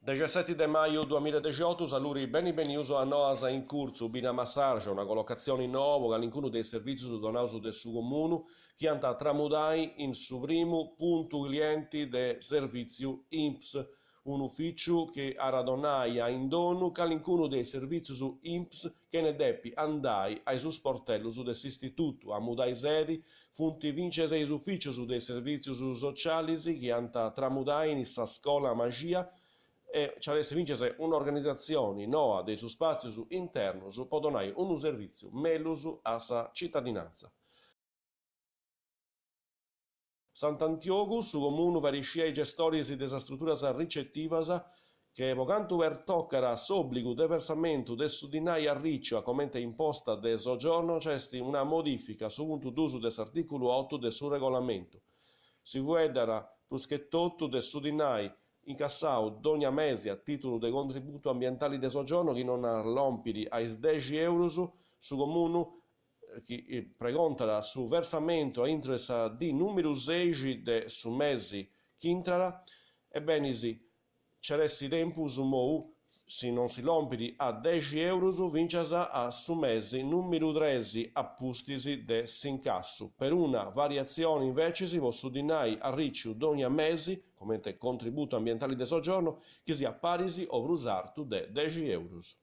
Dexesseti de maju duamiladexiotu, saluri beni benius a Noas in Curtzu, Bina Massarja, una collocatzioni noa po calincunu de is servìtzius donaus de su Comunu chi ant a tramudai in su primu puntu clienti de servìtziu INPS, Un'ufìciu chi at a donai a indonu calincunu de is servìtzius INPS chene depi andai a is sportellus de s'istitutu. A mudai sedi funt fintzas is ufìcius de is servìtzius socialis chi ant a tramudai in sa scola Maxia e nci at essi fintzas un'organizatzioni noa de is spàtzius internus po donai unu servìtziu mellus a sa citadinantza. Sant'Antiogu, su Comunu fait isciri a is gestoris de sas struturas ricetivas che po cantu pertocat s'òbligu de versamentu de su dinai arriciu a comente imposta de soggiorno nc'est una modìfica a su puntu duus de s'artìculu otu de su regolamentu. Si fueddat prus che totu de su dinai incassau dogna mesi a tìtulu de contributu ambientali de soggiorno chi non lompit a is dexi eurus, su Comunu chi pregontat su versamentu a intro de sa dì nùmeru sexi de su mesi chi intrat, e benis nc'at essi tempus mou, si non si lompit a dexi eurus, fintzas a su mesi nùmeru tres a pustis de s'incassu. Peruna variatzioni invecis po su dinai arriciu dogna mesi, comente contributu ambientali de soggiorno, chi siat paris o prus artu de dexi eurus.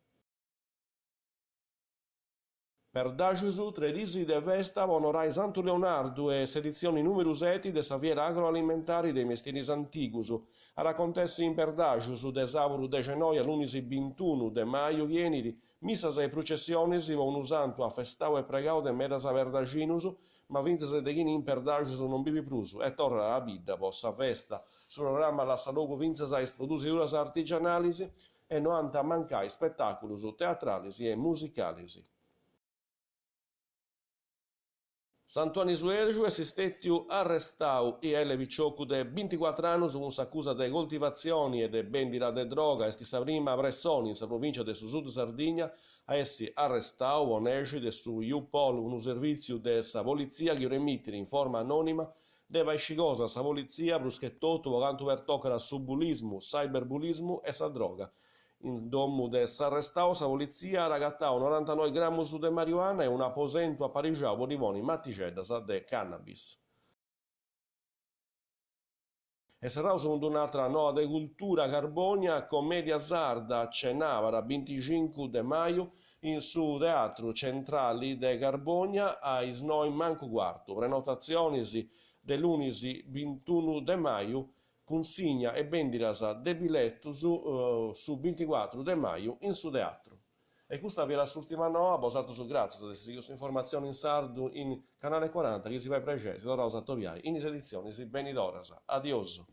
Perdaxus, tres diis de festa po onorai Santu Leonardu e s'editzioni nùmeru seti de sa Fiera Agroalimentari de is Mestieris Antigus. At a acontessi in Perdaxus de sàburu dexenoi a lunis bintunu de maju chi 'enit, missas e prucessionis po unu santu afestau e pregau de medas perdaxinus, ma fintzas de chini in Perdaxus non bivit prus e torrat a bidda po sa festa. Su programma lassat logu fintzas a is produsiduras artigianalis e no ant a mancai spetàculus teatralis e musicalis. Sant'Uanni Suergiu est stètiu arrestau IL piciocu de binticuatr'annus cun s'acusa de coltivatzioni e de bèndida de droga. Est sa prima pressoni in sa provìncia de su Sud Sardigna a essi arrestau po nexi de su Iupol, unu servìtziu de sa politzia chi permitit in forma anònima de fai scì cosa a sa politzia prus che totu po cantu pertocat su bullismu, cyberbullismu e sa droga. In domu de s'arrestau sa politzia at agatau norantanoi gramus de mariuana e un'aposentu aparixau po ddi ponni matixeddas de cannabis. E serraus cun d'un'atra noa de cultura, Carbònia, Comèdia Sarda, cenàbara binticincu de maju in su Teatru Centrali de Carbònia a is noi mancu cuartu. Prenotatzionis de lunis bintunu de maju, cunsigna e bèndidas de billetus su binticuatru de maju in su teatru. E custa fiat s'ùrtima noa, bosatrus gràtzias de essi sighiu s'informatzioni in sardu in Canale Quaranta, chi si fait prexeri si torraus a atobiai in is editzionis benidoras. Adiosu.